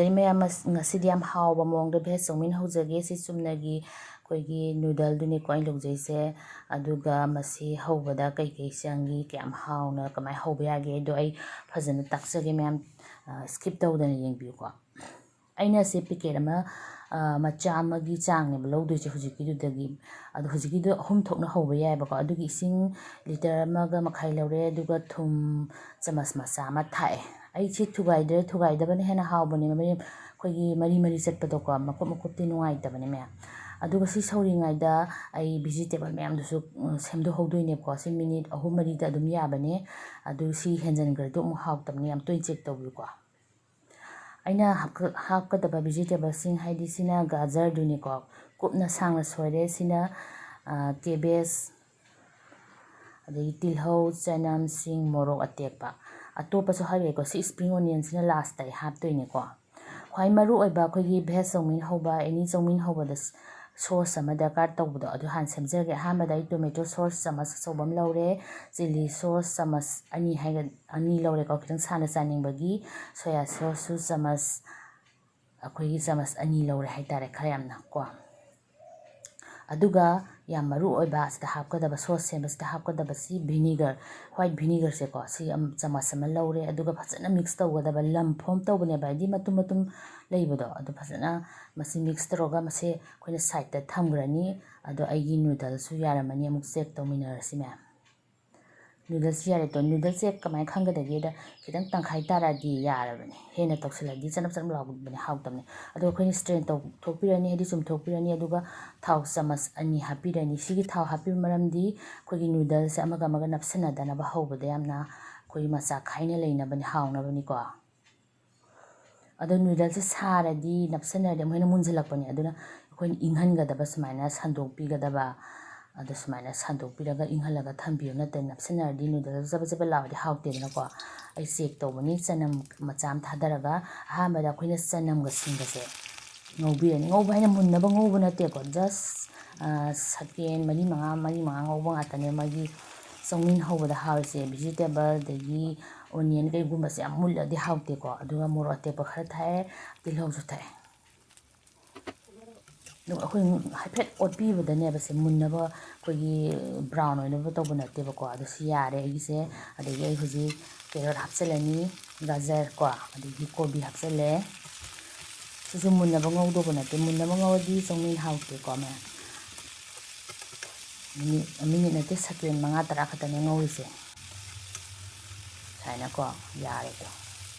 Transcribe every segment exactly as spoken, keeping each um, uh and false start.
ꯑꯗꯩ ꯃꯌꯥꯝ, ꯉꯁꯤꯗꯤ ꯌꯥꯝ ꯍꯥꯎꯕ ꯃꯑꯣꯡꯗ ꯚꯦꯖ ꯆꯧꯃꯤꯟ ꯍꯧꯖꯒꯦ꯫ ꯁꯤ ꯆꯨꯝꯅꯒꯤ ꯑꯩꯈꯣꯏꯒꯤ ꯅꯨꯗꯜꯗꯨꯅꯤꯀꯣ ꯑꯩꯅ ꯂꯧꯖꯩꯁꯦ꯫ ꯑꯗꯨꯒ ꯃꯁꯤ ꯍꯧꯕꯗ ꯀꯩꯀꯩ ꯆꯪꯉꯤ, ꯀꯌꯥꯝ ꯍꯥꯎꯅ ꯀꯃꯥꯏꯅ ꯍꯧꯕ ꯌꯥꯒꯦ, ꯑꯗꯣ ꯑꯩ ꯐꯖꯅ ꯇꯥꯛꯆꯒꯦ ꯃꯌꯥꯝ, skip ꯇꯧꯗꯅ ꯌꯦꯡꯕꯤꯌꯨꯀꯣ꯫ ꯑꯩꯅ ꯁꯤ packet ꯑꯃ, ꯃꯆꯥ ꯑꯃꯒꯤ ꯆꯥꯡꯅꯦꯕ ꯂꯧꯗꯣꯏꯁꯦ ꯍꯧꯖꯤꯛꯀꯤꯗꯨꯗꯒꯤ꯫ ꯑꯗꯣ ꯍꯧꯖꯤꯛꯀꯤꯗꯣ ꯑꯍꯨꯝ ꯊꯣꯛꯅ ꯍꯧꯕ ꯌꯥꯏꯑꯕꯀꯣ꯫ ꯑꯗꯨꯒꯤ ꯏꯁꯤꯡ litre ꯑꯃꯒ ꯃꯈꯥꯏ ꯂꯧꯔꯦ, ꯑꯗꯨꯒ ꯊꯨꯝ ꯆꯃꯁ ꯃꯆꯥ ꯑꯃ ꯊꯥꯛꯑꯦ꯫ ꯑꯩ ꯁꯤ ꯊꯨꯒꯥꯏꯗ꯭ꯔꯦ, ꯊꯨꯒꯥꯏꯗꯕꯅ ꯍꯦꯟꯅ ꯍꯥꯎꯕꯅꯦ, ꯃꯔꯤ, ꯑꯩꯈꯣꯏꯒꯤ ꯃꯔꯤ ꯃꯔꯤ ꯆꯠꯄꯗꯣꯀꯣ, ꯃꯀꯨꯞ ꯃꯀꯨꯞꯇꯤ ꯅꯨꯡꯉꯥꯏꯇꯕꯅꯦ ꯃꯌꯥꯝ꯫ ꯑꯗꯨꯒ ꯁꯤ ꯁꯧꯔꯤꯉꯩꯗ ꯑꯩ vegetable ꯃꯌꯥꯝꯗꯨꯁꯨ, ꯎꯝ, ꯁꯦꯝꯗꯣꯛꯍꯧꯗꯣꯏꯅꯦꯕꯀꯣ꯫ ꯁꯤ minute ꯑꯍꯨꯝ ꯃꯔꯤꯗ ꯑꯗꯨꯝ ꯌꯥꯕꯅꯦ꯫ ꯑꯗꯨ ꯁꯤ ꯍꯦꯟꯖꯟꯈ꯭ꯔꯗꯤ ꯑꯃꯨꯛ ꯍꯥꯎꯇꯕꯅꯦ, ꯌꯥꯝ ꯇꯣꯏꯅ check ꯇꯧꯕꯤꯌꯨꯀꯣ꯫ ꯑꯩꯅ ꯍꯥꯞꯀ-, ꯍꯥꯞꯀꯗꯕ vegetableꯁꯤꯡ ꯍꯥꯏꯗꯤ ꯁꯤꯅ ꯒꯖꯔꯗꯨꯅꯤꯀꯣ, ꯀꯨꯞꯅ ꯁꯥꯡꯅ ꯁꯣꯏꯔꯦ꯫ ꯁꯤꯅ, ꯑ, cabbage, ꯑꯗꯒꯤ ꯇꯤꯜꯍꯧ, ꯆꯅꯝ, ꯁꯤꯡ, ꯃꯣꯔꯣꯛ ꯑꯇꯦꯛꯄ꯫ ꯑꯇꯣꯞꯄꯁꯨ ꯍꯥꯏꯔꯛꯑꯦꯀꯣ꯫ ꯁꯤ spring onionꯁꯤꯅ lastꯇ ꯑꯩ ꯍꯥꯞꯇꯣꯏꯅꯦꯀꯣ꯫ ꯈ꯭ꯋꯥꯏ ꯃꯔꯨꯑꯣꯏꯕ ꯑꯩꯈꯣꯏꯒꯤ ꯚꯦꯖ ꯆꯧꯃꯤꯟ ꯍꯧꯕ, ꯑꯦꯅꯤ ꯆꯧꯃꯤꯟ ꯍꯧꯕꯗ ꯁ-, sauce ꯑꯃ ꯗꯔꯀꯥꯔ ꯇꯧꯕꯗꯣ, ꯑꯗꯨ ꯍꯥꯟꯅ ꯁꯦꯝꯖꯔꯒꯦ꯫ ꯑꯍꯥꯟꯕꯗ ꯑꯩ tomato sauce ꯆꯥꯃꯁ ꯑꯆꯧꯕ ꯑꯃ ꯂꯧꯔꯦ, chilli sauce ꯆꯥꯃꯁ ꯑꯅꯤ ꯍꯥꯏꯒ-, ꯑꯅꯤ ꯂꯧꯔꯦꯀꯣ, ꯈꯤꯇꯪ ꯁꯥꯅ ꯆꯥꯅꯤꯡꯕꯒꯤ꯫ Soya sauceꯁꯨ ꯆꯥꯃꯁ, ꯑꯩꯈꯣꯏꯒꯤ ꯆꯥꯃꯁ ꯑꯅꯤ ꯂꯧꯔꯦ ꯍꯥꯏꯇꯥꯔꯦ, ꯈꯔ ꯌꯥꯝꯅ ꯀꯣ꯫ ꯑꯗꯨꯒ ꯌꯥꯝ ꯃꯔꯨ ꯑꯣꯏꯕ, ꯑꯁꯤꯗ ꯍꯥꯞꯀꯗꯕ, sauce ꯁꯦꯝꯕꯁꯤꯗ ꯍꯥꯞꯀꯗꯕꯁꯤ vinegar, white vinegarꯁꯦꯀꯣ, ꯁꯤ ꯑꯃ, ꯆꯥꯃꯁ ꯑꯃ ꯂꯧꯔꯦ꯫ ꯑꯗꯨꯒ ꯐꯖꯅ mix ꯇꯧꯒꯗꯕ, ꯂꯝ form ꯇꯧꯕꯅꯦꯕ, ꯍꯥꯏꯗꯤ ꯃꯇꯨꯝ ꯃꯇꯨꯝ ꯂꯩꯕꯗꯣ, ꯑꯗꯨ ꯐꯖꯅ ꯃꯁꯤ mix ꯇꯧꯔꯒ ꯃꯁꯦ ꯑꯩꯈꯣꯏꯅ sideꯇ ꯊꯝꯈ꯭ꯔꯅꯤ꯫ ꯑꯗꯣ ꯑꯩꯒꯤ noodleꯁꯨ ꯌꯥꯔꯝꯃꯅꯤ, ꯑꯃꯨꯛ check ꯇꯧꯃꯤꯟꯅꯔꯁꯤ ꯃꯌꯥꯝ꯫ Noodleꯁꯤ ꯌꯥꯔꯦ꯫ ꯇꯣ, noodleꯁꯦ ꯀꯃꯥꯏꯅ ꯈꯪꯒꯗꯒꯦꯗ, ꯈꯤꯇꯪ ꯇꯪꯈꯥꯏ ꯇꯥꯔꯛꯑꯗꯤ ꯌꯥꯔꯕꯅꯦ꯫ ꯍꯦꯟꯅ ꯇꯧꯁꯤꯜꯂꯗꯤ ꯆꯅꯞ ꯆꯅꯞ ꯂꯥꯎꯕꯅꯦ, ꯍꯥꯎꯇꯕꯅꯦ꯫ ꯑꯗꯣ ꯑꯩꯈꯣꯏꯅ strain ꯇꯧꯊꯣꯛꯄꯤꯔꯅꯤ, ꯍꯥꯏꯗꯤ ꯆꯨꯝꯊꯣꯛꯄꯤꯔꯅꯤ꯫ ꯑꯗꯨꯒ ꯊꯥꯎ ꯆꯥꯃꯁ ꯑꯅꯤ ꯍꯥꯞꯄꯤꯔꯅꯤ꯫ ꯁꯤꯒꯤ ꯊꯥꯎ ꯍꯥꯞꯄꯤꯕ ꯃꯔꯝꯗꯤ ꯑꯩꯈꯣꯏꯒꯤ noodleꯁꯦ ꯑꯃꯒ ꯑꯃꯒ ꯅꯞꯁꯤꯟꯅꯗꯅꯕ ꯍꯧꯕꯗ ꯌꯥꯝꯅ ꯑꯩꯈꯣꯏꯒꯤ ꯃꯆꯥ ꯈꯥꯏꯅ ꯂꯩꯅꯕꯅꯦ, ꯍꯥꯎꯅꯕꯅꯤꯀꯣ꯫ ꯑꯗꯣ noodleꯁꯦ ꯁꯥꯔꯗꯤ, ꯅꯞꯁꯤꯟꯅꯔꯗꯤ ꯑꯃꯨꯛ ꯍꯦꯟꯅ ꯃꯨꯟꯁꯤꯜꯂꯛꯄꯅꯦ꯫ ꯑꯗꯨꯅ ꯑꯩꯈꯣꯏꯅ ꯏꯪꯍꯟꯒꯗꯕ, ꯁꯨꯃꯥꯏꯅ ꯁꯟꯗꯣꯛꯄꯤꯒꯗꯕ꯫ ꯑꯗꯣ ꯁꯨꯃꯥꯏꯅ ꯁꯟꯗꯣꯛꯄꯤꯔꯒ ꯏꯪꯍꯜꯂꯒ ꯊꯝꯕꯤꯌꯨ, ꯅꯠꯇ꯭ꯔꯗꯤ ꯅꯞꯁꯤꯟꯅꯔꯗꯤ noodleꯗꯣ ꯆꯕꯦꯠ ꯆꯕꯦꯠ ꯂꯥꯎꯔꯗꯤ ꯍꯥꯎꯇꯦꯗꯅꯀꯣ꯫ ꯑꯩ check ꯇꯧꯕꯅꯤ, ꯆꯅꯝ ꯃꯆꯥ ꯑꯃ ꯊꯥꯗꯔꯒ ꯑꯍꯥꯟꯕꯗ ꯑꯩꯈꯣꯏꯅ ꯆꯅꯝꯒ ꯁꯤꯡꯒꯁꯦ ꯉꯧꯕꯤꯔꯅꯤ꯫ ꯉꯧꯕ ꯍꯥꯏꯅ ꯃꯨꯟꯅꯕ ꯉꯧꯕ ꯅꯠꯇꯦꯀꯣ, just, ꯑ, second ꯃꯔꯤ ꯃꯉꯥ, ꯃꯔꯤ ꯃꯉꯥ ꯉꯧꯕ ꯉꯥꯛꯇꯅꯦ ꯃꯥꯒꯤ ꯆꯧꯃꯤꯟ ꯍꯧꯕꯗ ꯍꯥꯎꯔꯤꯁꯦ꯫ Vegetable ꯑꯗꯒꯤ ꯑꯣꯅꯤꯌꯟ ꯀꯩꯒꯨꯝꯕꯁꯦ ꯌꯥꯝ ꯃꯨꯜꯂꯗꯤ ꯍꯥꯎꯇꯦꯀꯣ꯫ ꯑꯗꯨꯒ ꯃꯣꯔꯣꯛ ꯑꯇꯦꯛꯄ ꯈꯔ ꯊꯥꯛꯑꯦ, ꯇꯤꯜꯍꯧꯁꯨ ꯊꯥꯛꯑꯦ꯫ ꯑꯗꯨꯒ ꯑꯩꯈꯣꯏ ꯍꯥꯏꯐꯦꯠ ꯑꯣꯠꯄꯤꯕꯗꯅꯦꯕ ꯁꯦ ꯃꯨꯟꯅꯕ, ꯑꯩꯈꯣꯏꯒꯤ ꯕ꯭ꯔꯥꯎꯟ ꯑꯣꯏꯅꯕ ꯇꯧꯕ ꯅꯠꯇꯦꯕꯀꯣ꯫ ꯑꯗꯨ ꯁꯤ ꯌꯥꯔꯦ ꯑꯩꯒꯤꯁꯦ꯫ ꯑꯗꯒꯤ ꯑꯩ ꯍꯧꯖꯤꯛ ꯀꯦꯔꯣꯠ ꯍꯥꯞꯆꯤꯜꯂꯅꯤ, ꯒꯥꯖꯔ ꯀꯣ, ꯑꯗꯒꯤ ꯀꯣꯕꯤ ꯍꯥꯞꯆꯤꯜꯂꯦ꯫ ꯁꯤꯁꯨ ꯃꯨꯟꯅꯕ ꯉꯧꯗꯧꯕ ꯅꯠꯇꯦ, ꯃꯨꯟꯅꯕ ꯉꯧꯔꯗꯤ ꯆꯧꯃꯤꯟ ꯍꯥꯎꯇꯦꯀꯣ ꯃꯌꯥꯝ꯫ ꯃꯤꯅꯤꯠ, ꯃꯤꯅꯤꯠ ꯅꯠꯇꯦ, ꯁꯦꯀꯦꯟ ꯃꯉꯥ ꯇꯔꯥ ꯈꯛꯇꯅꯦ ꯉꯧꯔꯤꯁꯦ꯫ ꯁꯨꯃꯥꯏꯅꯀꯣ ꯌꯥꯔꯦꯀꯣ꯫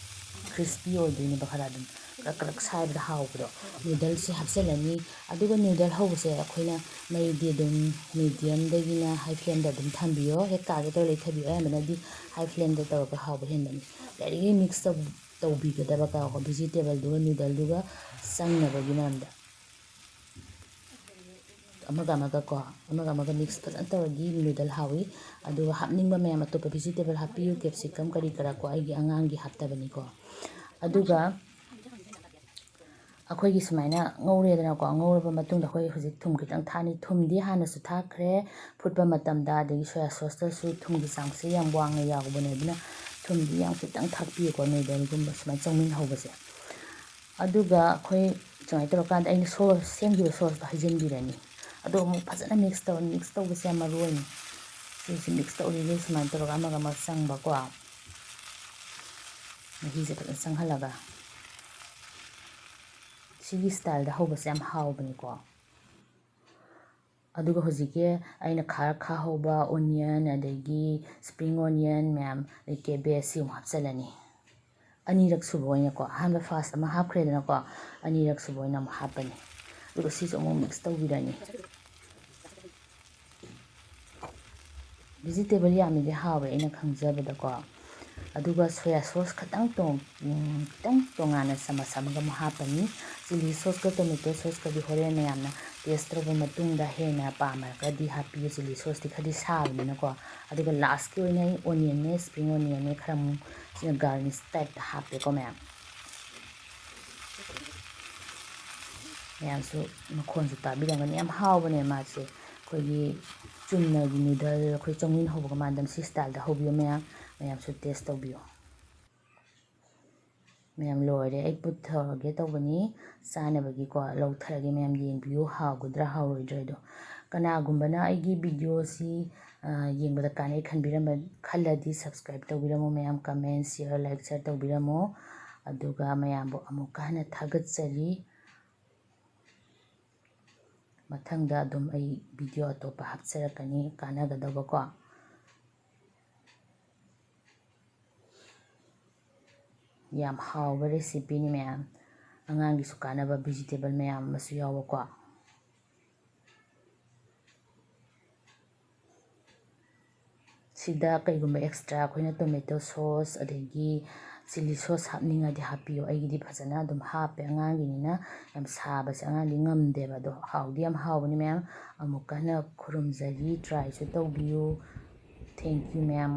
ꯈ꯭ꯔꯤꯁꯄꯤ ꯑꯣꯏꯗꯣꯏꯅꯦꯕ ꯈꯔ ꯑꯗꯨꯝ꯫ ꯀ꯭ꯔꯛ ꯀ꯭ꯔꯛ ꯁꯥꯏꯕꯗ ꯍꯥꯎꯕꯗꯣ꯫ ꯅꯨꯗꯜꯁꯦ ꯍꯥꯞꯆꯤꯜꯂꯅꯤ꯫ ꯑꯗꯨꯒ ꯅꯨꯗꯜ ꯍꯧꯕꯁꯦ ꯑꯩꯈꯣꯏꯅ ꯃꯩꯗꯤ ꯑꯗꯨꯝ ꯃꯤꯗꯤꯌꯝꯗꯒꯤꯅ ꯍꯥꯏ ꯐ꯭ꯂꯦꯝꯗ ꯑꯗꯨꯝ ꯊꯝꯕꯤꯌꯣ꯫ ꯍꯦꯛ ꯀꯥꯒꯦ ꯇꯧꯔ ꯂꯩꯊꯕꯤꯌꯣ꯫ ꯑꯌꯥꯝꯕꯅꯗꯤ ꯍꯥꯏ ꯐ꯭ꯂꯦꯝꯗ ꯇꯧꯔꯒ ꯍꯥꯎꯕ ꯍꯦꯟꯕꯅꯤ꯫ ꯌꯥꯔꯤꯉꯩ ꯃꯤꯛꯁ ꯇꯧ-, ꯇꯧꯕꯤꯒꯗꯕ ꯀꯣ, ꯚꯤꯖꯤꯇꯦꯕꯜꯗꯨꯒ ꯅꯨꯗꯜꯗꯨꯒ ꯆꯪꯅꯕꯒꯤ ꯃꯔꯝꯗ꯫ ꯑꯃꯒ ꯑꯃꯒ ꯀꯣ, ꯑꯃꯒ ꯑꯃꯒ ꯃꯤꯛꯁ ꯐꯖꯅ ꯇꯧꯔꯗꯤ ꯅꯨꯗꯜ ꯍꯥꯎꯏ꯫ ꯑꯗꯨꯒ ꯍꯥꯞꯅꯤꯡꯕ ꯃꯌꯥꯝ ꯑꯇꯣꯞꯄ ꯚꯤꯖꯤꯇꯦꯕꯜ ꯍꯥꯞꯄꯤꯌꯨ, ꯀꯦꯞꯁꯤꯀꯝ ꯀꯔꯤ ꯀꯔꯥ ꯀꯣ, ꯑꯩꯒꯤ ꯑꯉꯥꯡꯒꯤ ꯍꯥꯞꯇꯕꯅꯤꯀꯣ꯫ ꯑꯗꯨꯒ ꯑꯩꯈꯣꯏꯒꯤ ꯁꯨꯃꯥꯏꯅ ꯉꯧꯔꯦꯗꯅꯀꯣ, ꯉꯧꯔꯕ ꯃꯇꯨꯡꯗ ꯑꯩꯈꯣꯏ ꯍꯧꯖꯤꯛ ꯊꯨꯝ ꯈꯤꯇꯪ ꯊꯥꯛꯑꯅꯤ꯫ ꯊꯨꯝꯗꯤ ꯍꯥꯟꯅꯁꯨ ꯊꯥꯛꯈ꯭ꯔꯦ ꯐꯨꯠꯄ ꯃꯇꯝꯗ, ꯑꯗꯒꯤ ꯁꯣꯌꯥ ꯁꯣꯁꯇꯁꯨ ꯊꯨꯝꯒꯤ ꯆꯥꯡꯁꯦ ꯌꯥꯝ ꯋꯥꯡꯅ ꯌꯥꯎꯕꯅꯦ, ꯑꯗꯨꯅ ꯊꯨꯝꯗꯤ ꯌꯥꯝ ꯈꯤꯇꯪ ꯊꯥꯛꯄꯤꯌꯨꯀꯣ ꯅꯨꯗꯜꯒꯨꯝꯕ ꯁꯨꯃꯥꯏꯅ ꯆꯧꯃꯤꯟ ꯍꯧꯕꯁꯦ꯫ ꯑꯗꯨꯒ ꯑꯩꯈꯣꯏ ꯁꯨꯃꯥꯏꯅ ꯇꯧꯔꯀꯥꯟꯗ ꯑꯩꯅ ꯁꯣꯁ, ꯁꯦꯝꯈꯤꯕ ꯁꯣꯁꯇꯣ ꯍꯩꯖꯤꯟꯕꯤꯔꯅꯤ꯫ ꯑꯗꯣ ꯑꯃꯨꯛ ꯐꯖꯅ ꯃꯤꯛꯁ ꯇꯧꯔꯅꯤ, ꯃꯤꯛꯁ ꯇꯧꯕꯁꯦ ꯌꯥꯝ ꯃꯔꯨ ꯑꯣꯏꯅꯤ꯫ ꯁꯤꯁꯦ ꯃꯤꯛꯁ ꯇꯧꯔꯤꯉꯩ ꯁꯨꯃꯥꯏꯅ ꯇꯧꯔꯒ ꯑꯃꯒ ꯑꯃꯒ ꯆꯪꯕꯀꯣ꯫ ꯃꯍꯤꯁꯦ ꯐꯖꯅ ꯆꯪꯍꯜꯂꯒ꯫ ꯁꯤꯒꯤ ꯁ꯭ꯇꯥꯏꯜꯗ ꯍꯧꯕꯁꯦ ꯌꯥꯝ ꯍꯥꯎꯕꯅꯤꯀꯣ꯫ ꯑꯗꯨꯒ ꯍꯧꯖꯤꯛꯀꯤ ꯑꯩꯅ ꯈꯥꯔ ꯈꯥꯍꯧꯕ ꯑꯣꯅꯤꯌꯟ, ꯑꯗꯒꯤ ꯁ꯭ꯄ꯭ꯔꯤꯡ ꯑꯣꯅꯤꯌꯟ ꯃꯌꯥꯝ, ꯑꯗꯩ ꯀꯦꯕꯦꯖ, ꯁꯤ ꯑꯃꯨꯛ ꯍꯥꯞꯆꯤꯜꯂꯅꯤ꯫ ꯑꯅꯤꯔꯛ ꯁꯨꯕ ꯑꯣꯏꯅꯀꯣ, ꯑꯍꯥꯟꯕ ꯐꯥꯁ ꯑꯃ ꯍꯥꯞꯈ꯭ꯔꯦꯗꯅꯀꯣ, ꯑꯅꯤꯔꯛ ꯁꯨꯕ ꯑꯣꯏꯅ ꯑꯃꯨꯛ ꯍꯥꯞꯄꯅꯤ꯫ ꯑꯗꯨꯒ ꯁꯤꯁꯨ ꯑꯃꯨꯛ ꯃꯤꯛꯁ ꯇꯧꯕꯤꯔꯅꯤ꯫ ꯚꯤꯖꯤꯇꯦꯕꯜ ꯌꯥꯝꯃꯤꯗꯤ ꯍꯥꯎꯋꯦ ꯑꯩꯅ ꯈꯪꯖꯕꯗꯀꯣ꯫ ꯑꯗꯨꯒ ꯁꯣꯌꯥ ꯁꯣꯁ ꯈꯇꯪ ꯇꯣꯡ-, ꯎꯝ, ꯈꯤꯇꯪ ꯇꯣꯉꯥꯟꯅ ꯆꯥꯃꯁ ꯑꯃꯒ ꯑꯃꯨꯛ ꯍꯥꯞꯄꯅꯤ꯫ ꯆꯤꯂꯤ ꯁꯣꯁꯀ ꯇꯣꯃꯦꯇꯣ ꯁꯣꯁꯀꯗꯤ ꯍꯣꯔꯦꯟ ꯃꯌꯥꯝꯅ ꯇꯦꯁ ꯇꯧꯔꯕ ꯃꯇꯨꯡꯗ ꯍꯦꯟꯅ ꯄꯥꯝꯃꯒꯗꯤ ꯍꯥꯞꯄꯤꯌꯨ꯫ ꯆꯤꯂꯤ ꯁꯣꯁꯇꯤ ꯈꯔꯗꯤ ꯁꯥꯕꯅꯤꯅꯀꯣ꯫ ꯑꯗꯨꯒ ꯂꯥꯁꯀꯤ ꯑꯣꯏꯅ ꯑꯩ ꯑꯣꯅꯤꯌꯟꯅꯦ, ꯁ꯭ꯄ꯭ꯔꯤꯡ ꯑꯣꯅꯤꯌꯟꯅꯦ ꯈꯔ ꯑꯃꯨꯛ ꯁꯤꯅ ꯒꯥꯔꯅꯤꯁ ꯇꯥꯏꯞꯇ ꯍꯥꯞꯄꯦꯀꯣ ꯃꯌꯥꯝ꯫ ꯃꯌꯥꯝꯁꯨ ꯃꯈꯣꯟꯁꯨ ꯇꯥꯕꯤꯔꯝꯒꯅꯤ꯫ ꯌꯥꯝ ꯍꯥꯎꯕꯅꯦ ꯃꯥꯁꯦ꯫ ꯑꯩꯈꯣꯏꯒꯤ ꯆꯨꯝꯅꯒꯤ ꯅꯨꯗꯜ ꯑꯩꯈꯣꯏ ꯆꯧꯃꯤꯟ ꯍꯧꯕꯒ ꯃꯥꯟꯗꯝ ꯁꯤ ꯁ꯭ꯇꯥꯏꯜꯗ ꯍꯧꯕꯤꯌꯨ ꯃꯌꯥꯝ꯫ ꯃꯌꯥꯝꯁꯨ taste ꯇꯧꯕꯤꯌꯨ꯫ ꯃꯌꯥꯝ, ꯂꯣꯏꯔꯦ, ꯑꯩ ꯄꯨꯊꯔꯒꯦ ꯇꯧꯕꯅꯤ ꯆꯥꯅꯕꯒꯤꯀꯣ꯫ ꯂꯧꯊꯔꯒꯦ, ꯃꯌꯥꯝ ꯌꯦꯡꯕꯤꯌꯨ, ꯍꯥꯎꯒꯗ꯭ꯔꯥ ꯍꯥꯎꯔꯣꯏꯗ꯭ꯔꯥ ꯍꯥꯏꯗꯣ꯫ ꯀꯅꯥꯒꯨꯝꯕꯅ ꯑꯩꯒꯤ videoꯁꯤ, ꯑ, ꯌꯦꯡꯕꯗ ꯀꯥꯟꯅꯩ ꯈꯟꯕꯤꯔꯝꯕ, ꯈꯜꯂꯗꯤ subscribe ꯇꯧꯕꯤꯔꯝꯃꯣ ꯃꯌꯥꯝ, comment, share, like, share ꯇꯧꯕꯤꯔꯝꯃꯣ꯫ ꯑꯗꯨꯒ ꯃꯌꯥꯝꯕꯨ ꯑꯃꯨꯛꯀ ꯍꯟꯅ ꯊꯥꯒꯠꯆꯔꯤ꯫ ꯃꯊꯪꯗ ꯑꯗꯨꯝ ꯑꯩ video ꯑꯇꯣꯞꯄ ꯍꯥꯞꯆꯔꯛꯀꯅꯤ, ꯀꯥꯟꯅꯒꯗꯕꯀꯣ꯫ ꯌꯥꯝ ꯍꯥꯎꯕ recipeꯅꯤ ꯃꯌꯥꯝ꯫ ꯑꯉꯥꯡꯒꯤꯁꯨ ꯀꯥꯟꯅꯕ vegetable ꯃꯌꯥꯝ ꯑꯃꯁꯨ ꯌꯥꯎꯕꯀꯣ꯫ ꯁꯤꯗ ꯀꯩꯒꯨꯝꯕ extra ꯑꯩꯈꯣꯏꯅ tomato sauce ꯑꯗꯒꯤ chilli sauce ꯍꯥꯞꯅꯤꯡꯉꯗꯤ ꯍꯥꯞꯄꯤꯌꯨ꯫ ꯑꯩꯒꯤꯗꯤ ꯐꯖꯅ ꯑꯗꯨꯝ ꯍꯥꯞꯄꯦ, ꯑꯉꯥꯡꯒꯤꯅꯤꯅ ꯌꯥꯝ ꯁꯥꯕꯁꯦ ꯑꯉꯥꯡꯗꯤ ꯉꯝꯗꯦꯕ꯫ ꯑꯗꯣ ꯍꯥꯎꯗꯤ ꯌꯥꯝ ꯍꯥꯎꯕꯅꯤ ꯃꯌꯥꯝ, ꯑꯃꯨꯛꯀ ꯍꯟꯅ ꯈꯨꯔꯨꯝꯖꯔꯤ, tryꯁꯨ ꯇꯧꯕꯤꯌꯨ꯫ Thank you ꯃꯌꯥꯝ꯫